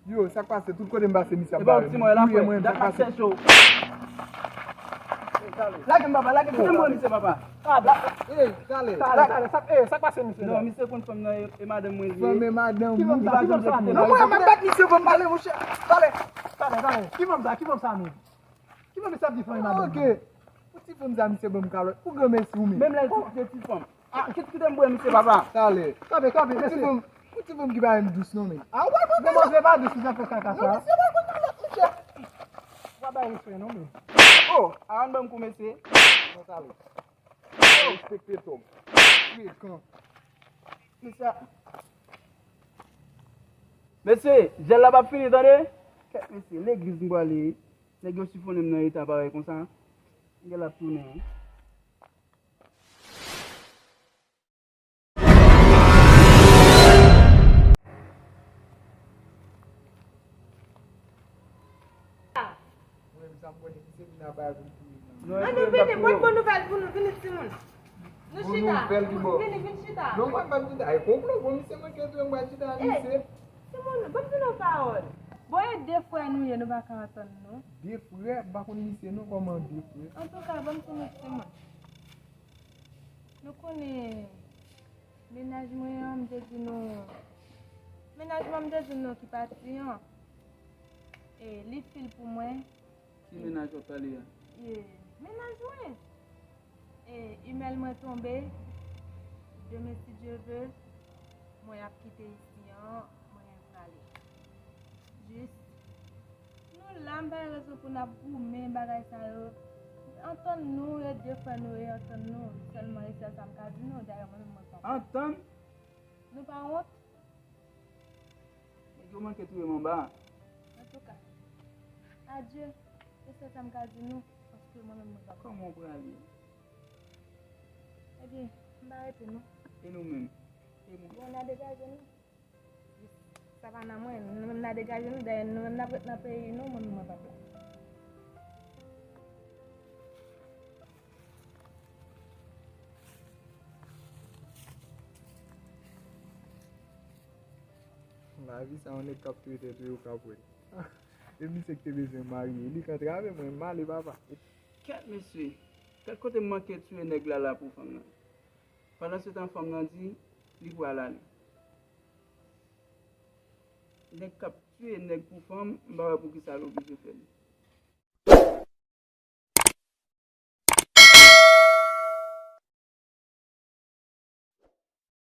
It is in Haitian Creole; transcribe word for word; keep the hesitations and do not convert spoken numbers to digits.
Yo, sa k pase? Tout kote m pase, misye ap bare mwen. Touye mwen, sa k pase? Lage m, papa, lage m. Kite m pran misye, papa. Talè, talè, talè, sa, eh, sa k pase, misye? Non, misye konn fanm nan e, e madanm mwen li ye. Fanm e madanm ou. Ki fanm sa, ki fanm sa, menm? Non, mwen, m ap bat misye, ban m pale, monchè. Talè. Talè, talè. Ki fanm sa, ki fanm sa, menm? Ki fanm sa ap di fanm e madanm? Ok. Pou ti fanm sa, misye ban m kalòt. Pou granmesi ou menm. Menm lè l ti, se ti fanm. Ah, kit, kite m bwè misye, papa. Talè. Kanpe, kanpe, mesye. Pou ti fanm ki pa menm dous non, men. Ah, w pral pran kalòt. Demwazèl pa dous, li ap fè kaka sa. Non, mesye, w pral pran kalòt, monchè. W ap bay respè non, men. Oh, a, ann ban m kou, mesye. Non, talè. Respekte tòg. Frekan. Mesye. Mesye, jèl la p ap fini, tande? Kèt, mesye, legliz m prale. Nèg yo sifonnen m nan eta parèy konsa. M gen l ap tounen wi. Mwen menm sa m konnen, misye vin aba vin touye m nan. Ann nou vini, pote bon nouvèl pou nou, vini timoun. Nou chita. Bon nouvèl ki bò? Vini, vin chita. Non, mwen pa chita. Ay, konplo, bon, misye manke touye m, mwen chita, misye. Timoun, ban m di nou yon pawòl. Bon, e de frè nou ye, nou pa ka antann nou. De frè? M pa konn misye non, kòman de frè? Antouka, ban m di nou timoun. Nou konnen mennaj mwen an, m te di nou, mennaj mwen an, m te di nou ki pati an, e, li fil pou mwen. Ki mennaj w ap pale a? E, mennaj mwen. E, imèl mwen tonbe. Demen, si Dye ve, mwen ap kite isi an, mwen prale. Jis, nou la, m pa gen rezon pou n ap goumen bagay sa yo. Antann nou, e de frè nou ye, antann nou. Sèlman, e sèl sa m ka di nou, dayè mwen menm mwen pa. Antann? Nou pa wont? Nèg yo manke touye m anba. Antouka, adye, se sèl sa m ka di nou, paske mwen menm mwen pa. Kòman w prale? Ebyen, m pa rete non. E nou menm? E nou? Bon, n a degaje nou. Sa pa nan mwen, nou menm n a degaje nou, dayè nou menm n ap ret nan peyi nou, mwen menm mwen p ap la. Lavi sa, yon nèg k ap touye tèt ou, ou k ap wè l. E misye ki te bezwen marye, li k antrave mwen, m ale, papa. Kèt, mesye, kèt kote m manke touye nèg la la pou fanm nan. Pandansetan, fanm nan di li pral ale. Nèg k ap touye nèg pou fanm, m pa wè poukisa l oblije fè li.